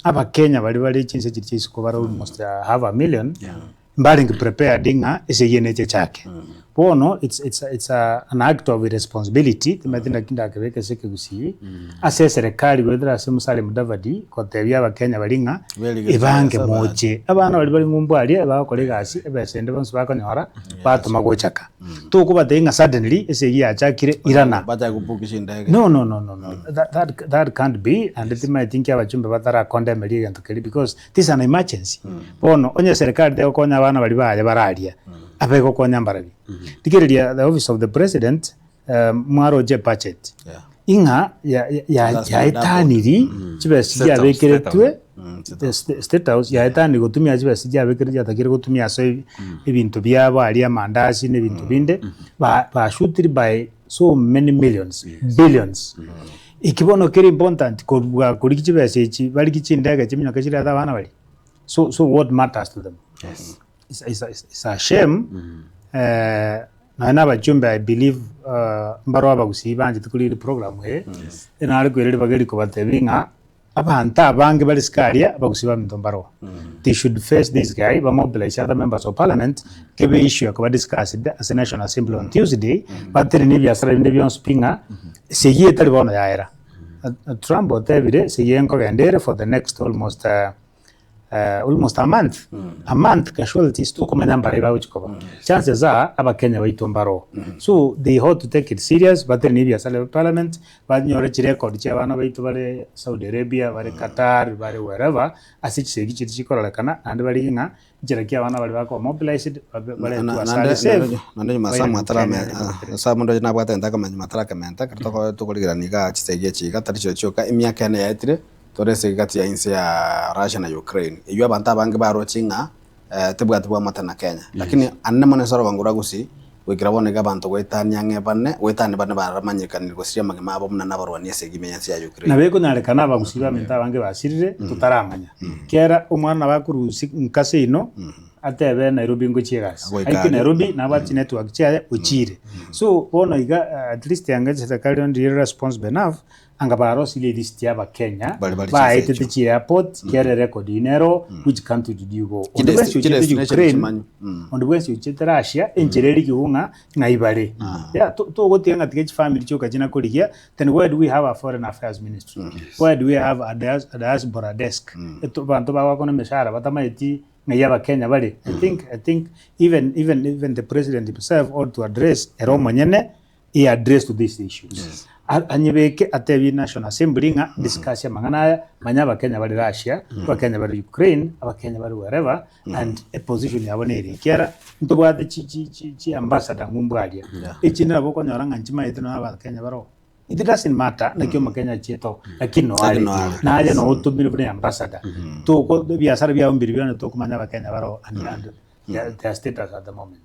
Abakenya baria bare chinse chiria chia isiko bare almost half a million, mbarenge prepared ng'a esegi eye neche echake. Bono it's it's it's an act of irresponsibility, timanyeti naki ndakebeke ase ekegusii, ase eserekari goetera ase Musalia Mudavadi gotebia abakenya baria ng'a ebange moche. Abana baria bare ng'umbu aria bagokora egasi ebesa ende bonsi bakonyora batoma gochaka. Tokobatebia ng'a suddenly esegi yachakire irana. Bachake gobuki chindege. No no no no no that that that can't be naende timanyeti nki abachumbe batarakondemeria egento keria because this is an emergency. Bono onye serikali tegokonya abana baria baye bararia, abe egokonya mbarabwo. Rigereria the office of the president mwaroche ebudget Yeah. ing'a ya- ya- ya- That's yaetaniri chibesa State House, chiabekeretwe State the sta- State House yaetaniri gotumia chibesa chiabekeretwe chiatakire gotumia ase ebinto biabo aria amandasi na ebinto binde, ba bashutiri by so many millions, billions. Eki bono kere important kobua korigia chibesa echi barigie chindege chiminyoke chirete abana baria, so so what matters to them? Yes. It's it's it's a shame nonya na abachumbe I believe mbaroo abagusii banchete korigereria program eye, nare koira ribaga eri kobatebia ng'a abanto abange bare isiko aria abagusii baminto mbaroo. They should face this guy bamobilize other members of parliament kebe issue ekoba discussed ase national assembly on Tuesday batenenie ebiasara binde bionsi pi ng'a esegi etari bono yaera. Trump otebire esegi eye nkogenda ere for the next almost almost a month, a month casualties tokomanya mbare bagochi koba. Chances are abakenya baito mbaroo. So they ought to take it serious batenenie ebiasara bia parliament banyore chirecord chia abana baito bare Saudi Arabia, bare Qatar, bare wherever ase chisegi chiria chikororekana naende barigie ng'a nchera ki abana baria bakoba mobilized babe baretwe ase are safe Naende nyuma bairane Sam atarame Kenya ribatere. Sam ndoche nabwate egento akamanya nyuma atarakementa ekero toko tokorigerania igaa chisegi echi iga tari chirochio chioka emiaka ene yaetire tore esegi gati ya inse ya Russia na Ukraine eywo abanto abange baroche ng'a tebwati bwamate na Kenya lakini anene mono ase orogongo rwa Gusii goikera bono iga abanto goetania ang'e bane goetania bane baramanyekanire gosiria amagima abo buna nabarwani esegi ime y'ense ya Ukraine. Nabo ekonyarekana abagusii baminto abange basirire totaramanya. Kera omwana nabo akorusia nka seino atebe Nairobi ngochia egasi. Goika Aike aria. Nairobi nabwate chinetwork chiaye ochire. So bono iga at least anga chiserikali onde ere responsible enough Anga barosirie elist ya abakenya Bari bari baetete chinse chi airport kera erecord eye nero which country did you go onde Chidesti- bwensi ochete chidestination Ukraine chimanyu. Mm. onde bwensi ochete Russia enchera erigigwe ng'a ng'ai bare yeah to- togotiga ng'a tiga chifamiri chioka chinakorigia then why do we have a foreign affairs ministry why do we have a dias- a diaspora desk Eto abanto bagwakana emeshahara batamaeti ng'ai abakenya bare I think I think even even even the president himself ought to address ere omonyene He addressed these issues. A- Anyebeke atebie National Assembly ng'a discuss amang'ana aya, manya abakenya bare Russia, abakenya bare Ukraine, abakenya bare wherever, and eposition yabo nere ekiara ntobwate chi chi chi chi ambassador ng'umbu aria. Echinde nabo okonyora ng'a nchimaete nonya abakenya baroo. It doesn't matter naki omokenya achiete oo, lakini noare, Lakini noare. naye noo otomire buna ambassador. Toko ebiasara biabo mbiri bionsi tokomanya abakenya baroo and and their their status at the moment.